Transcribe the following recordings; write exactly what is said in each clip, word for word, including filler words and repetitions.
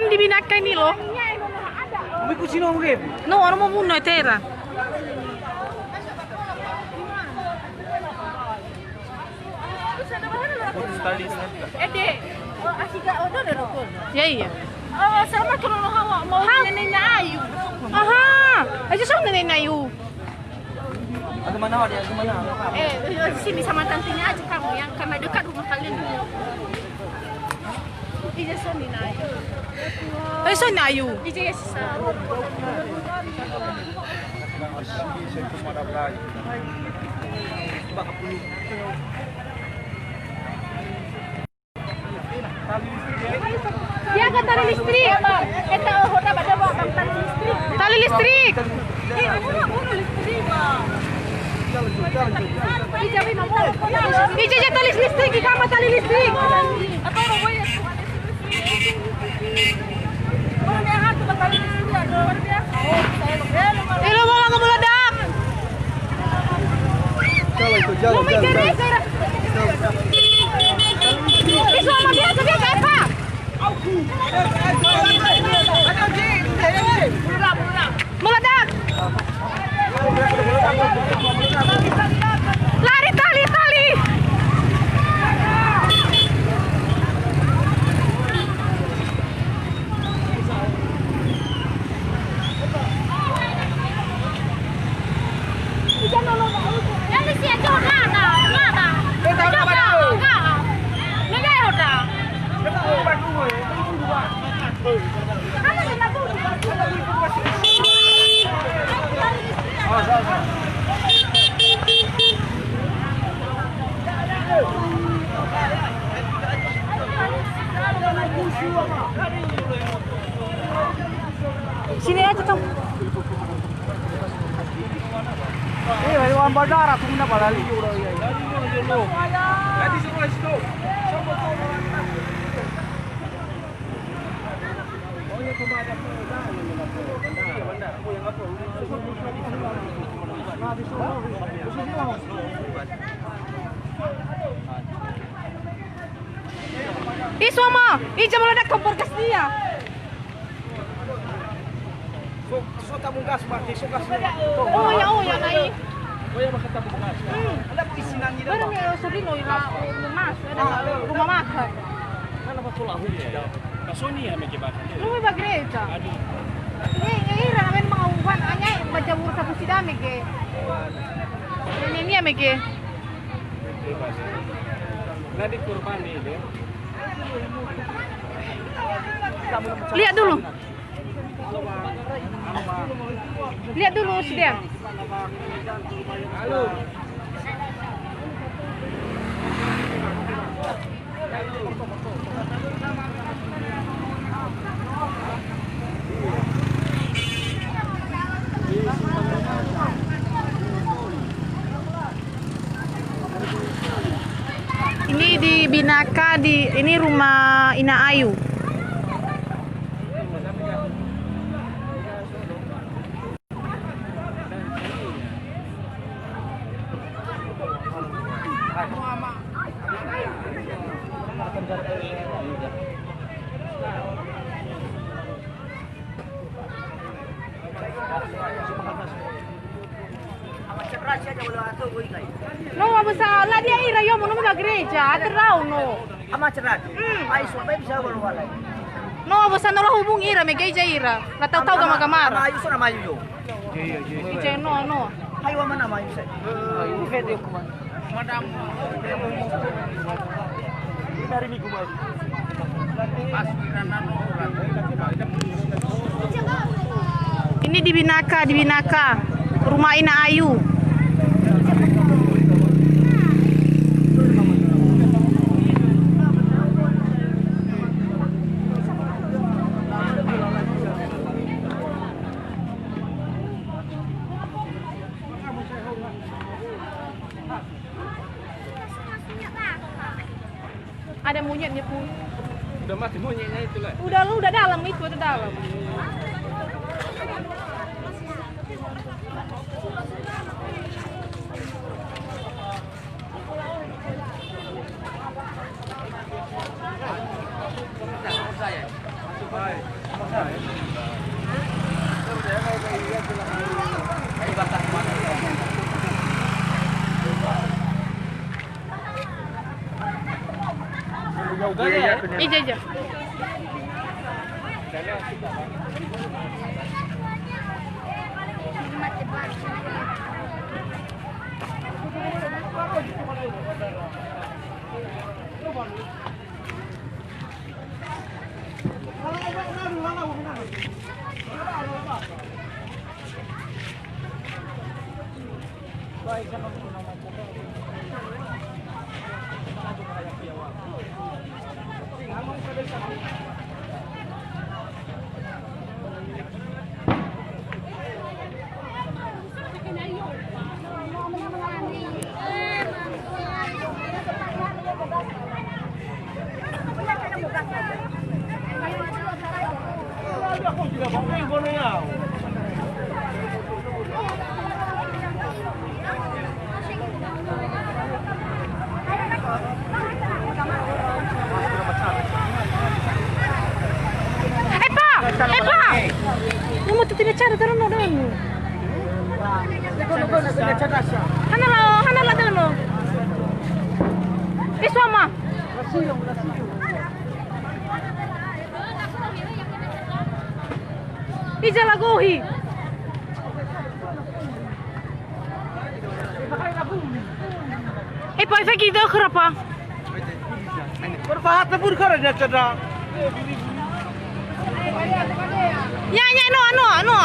Di binaka ini loh. Umi kucino ngebu. No, orang mau bunuh tera. Ede, oh, asik gak, oh, udah, udah, udah. Ya, iya. Oh, sama kalau lo hawa, mau neneknya Ayu. Aha, aja sama neneknya Ayu. Agama nawa dia, agama nawa. Eh, eh, sini sama tantenya aja kamu yang karena dekat rumah kalian. Ija so nina Ayu. Eh, so nina Ayu. Ija ya sisa. Dia ke tali listrik. Eta, oh, hoda, bada, bawa tali listrik. Tali listrik. Eh, ini mah bunuh listrik, Pak. Ija, ija, tali listrik, di kamar tali listrik. Apa, oh, ya. Elo, bola nggak meledak. Jalan tuh, jalan, jalan, jalan. Ih, suara biasa, biasa, Eva. Meledak. Lari, tali, tali. Sini aja, Cong. Eh, bari orang bandara, aku minta balali orang ya. Ih, suama, ih, jangan meledak kompor gasnya. So, so tabung gas, Pak. So gas. Oh, ya, oh, ya, naik. Oh, ya, maka tabung gas. Hmm. Ada polisi nangi dah, Pak. Barang ya, Sobrino, ira, mas, ada rumah makan. Kan apa tuh lahu ya? Kasoni ya, mege bakar. Lu ba gereja. Aduh. Ini, ini ira, namanya mengauhan, hanya baca bursa pusida, mege. Ini, ini ya, mege. Bebas. Nah, di kurban ini, deh. Lihat dulu. Lihat dulu, Sedian. Ini di Binaka, di, ini rumah Ina Ayu. No, apa sa-, la dia ira, yo, no, ba gereja, terau, no. Ama cerat. Hmm. Ai, suami bisa baru walai. No, apa sa-, no, la hubungi ira, mege ija ira. La tahu-tahu gama-gama. Ama Ayu, so nama Ayu, yo. Ije, no, no. Hai, wa mana Ayu, saya? Madam. Ini di Binaka, di Binaka. Rumah Ina Ayu. Ada monyetnya pun. Udah mati monyetnya itu lah. Udah, lu udah dalam itu, udah dalam. Ija, ija. Epa! Epa! Kamu tuh tidak cara, terus nonton. Hana la, hana la dulu. Iswama. Ija lagohi. Epa, efeki dökhö apa? Berpahat pun kara dia cedera. Ya, ya, no, no, no.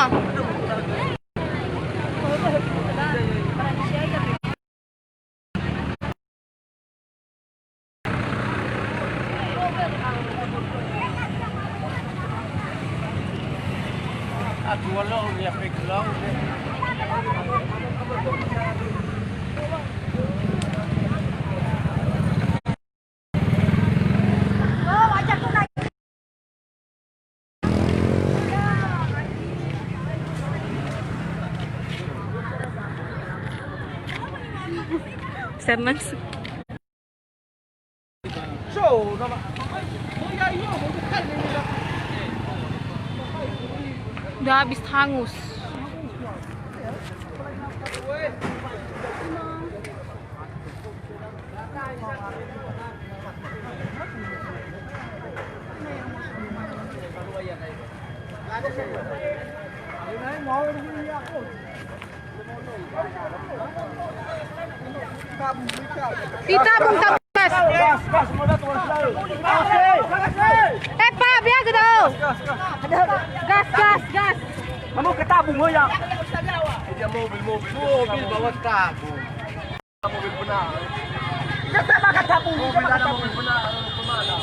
Senang sih. Udah habis hangus. Itabung, tabung, gas. Gas, gas, semua dah turun selalu. Epa, biar gitu. Gas, gas, gas. Kamu ke tabung, oh ya. Dia mobil, mobil. Mobil bawa tabung. Mobil benar. Kita tak makan tabung, kita makan tabung. Mobil benar, mobil benar.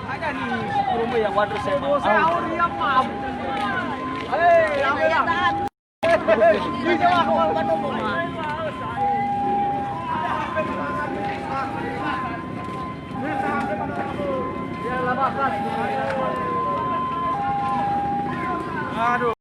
Ada nih, si Kurome yang waduh saya mau. Sahur ya, Pak. Hei, rame ya. Bisa lah, kawan. Aduh.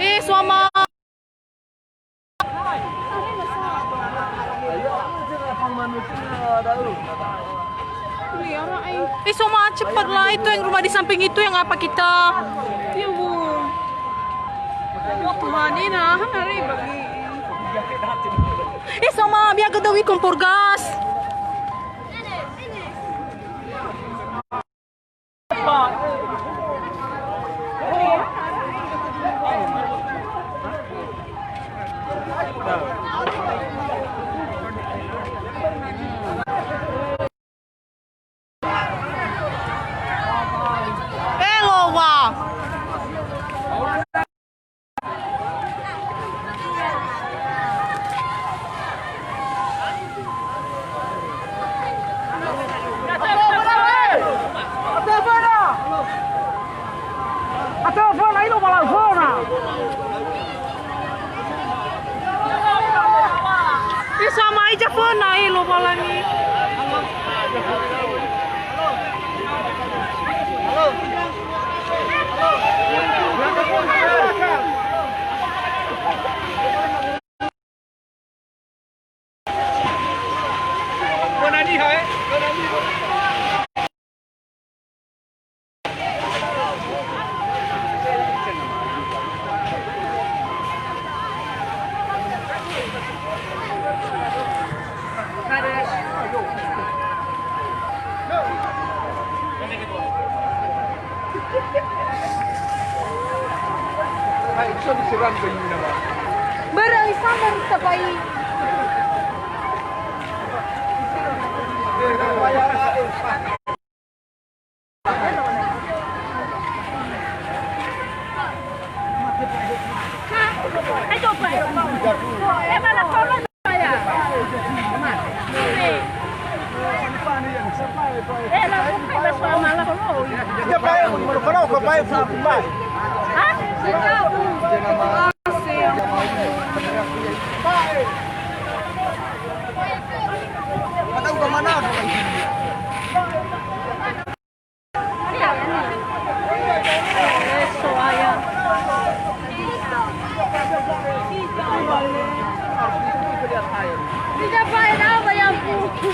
Eh, suama. Eh, Soma, cepatlah. Itu yang rumah di samping itu yang apa kita? Ya Allah. Oh, Tuhan, ini nah, hari bagi. Eh, Soma, biar gedong kompor gas. Elowa. Na'i Lowalangi. Börö isa börö tabai.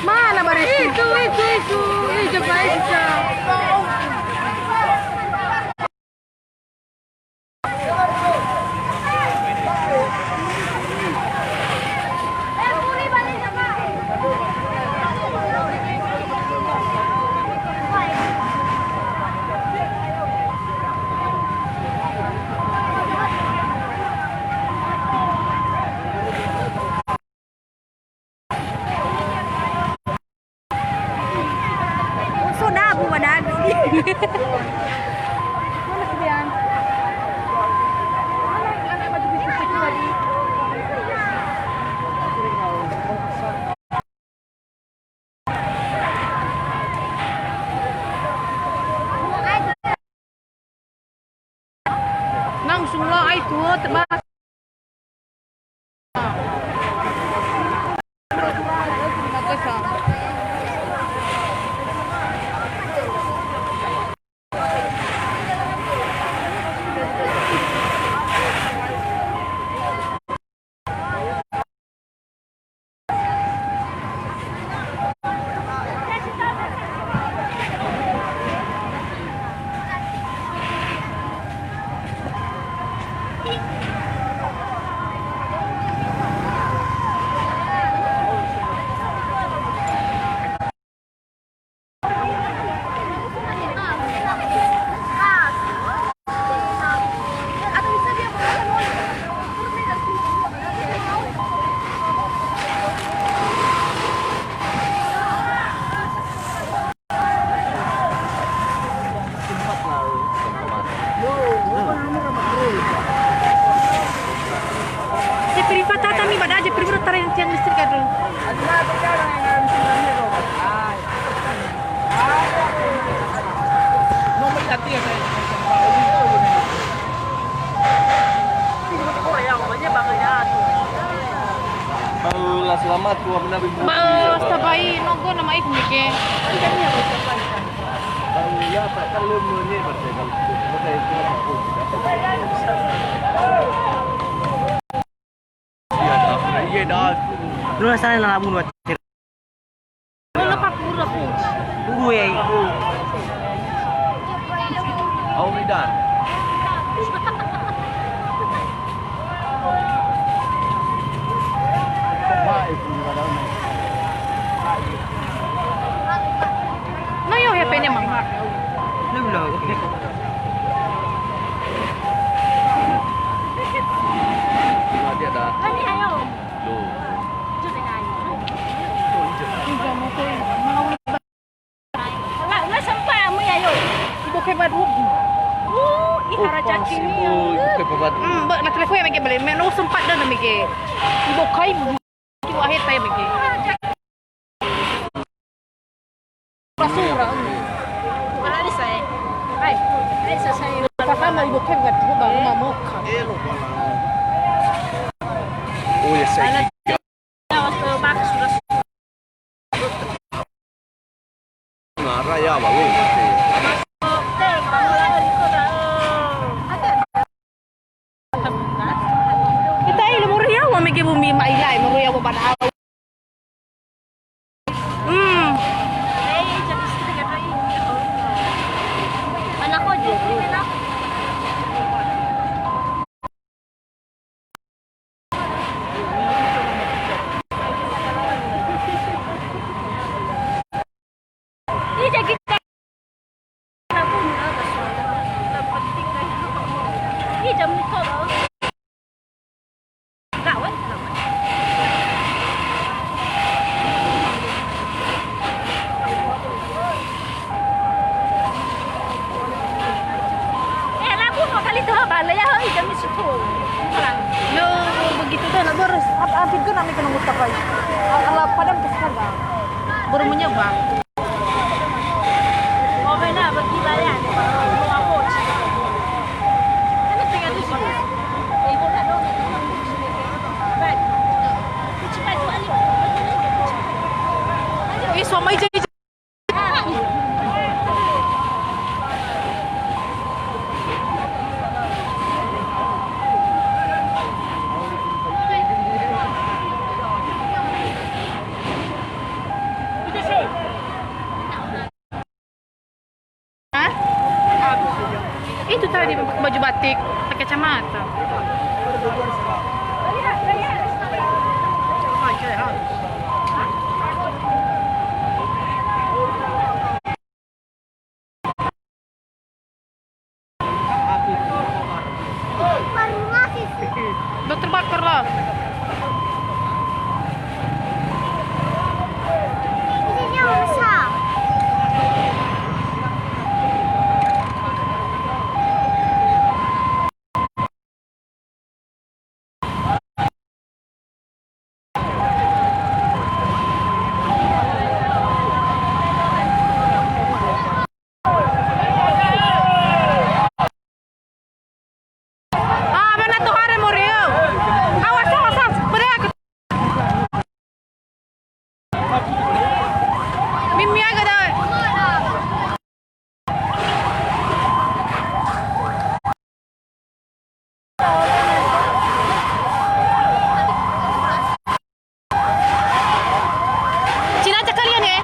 Mana bare? Itu, itu, itu, itu, itu. So dabu ba dagu. Mana kemudian? Anak-anak baju putih itu tadi. Na usung lo ai tuo tebas. Jepri fatata mi bada jepri bro tarai tiang listrik adu. Bau la selamat tu amna bi. Bau stabai nonggo nama iku mege. Bau ya Pak, kan lu menye partai kalau. Iya dah, iya dah. Lu sana lamun. Wala pakura, Puji. Uwe. Auridan. No yo he pene mama. Lu lo. Dia dah. Ani ayo. Loh. Iboke badua. Uh, ih, hara cacing ni. Iboke badua. Hmm, mbak, na telepon ya mege beli. Me no sempat dah mege. Ibokai. Ibu akhir saya mege. Basura. Ala di saya. Ai, ai, sa saya. Papa mau ibu kan gak tiba baru mau makan. Oh ya, saya. Ala di saya, bagus, sudah. Raya, ba, weh. Kita ini muriah, wa mege bumi mailai, muriah, wa pada. Hmm. Eh, labu no kali tuh bale ya, hoi, jam itu. Yo, begitu tuh, nak terus. Apa, apa itu namanya kena mutak lagi? Ala padam ke sana. Baru menyebar. Eh, suami jadi. Hah? Itu tadi pakai baju batik, pakai kacamata. Dokter Bakar lah. Ah, mana tu hari murio? Awas, awas, awas. Pada aku. Mimi aga dai. Sini aja kalian ya.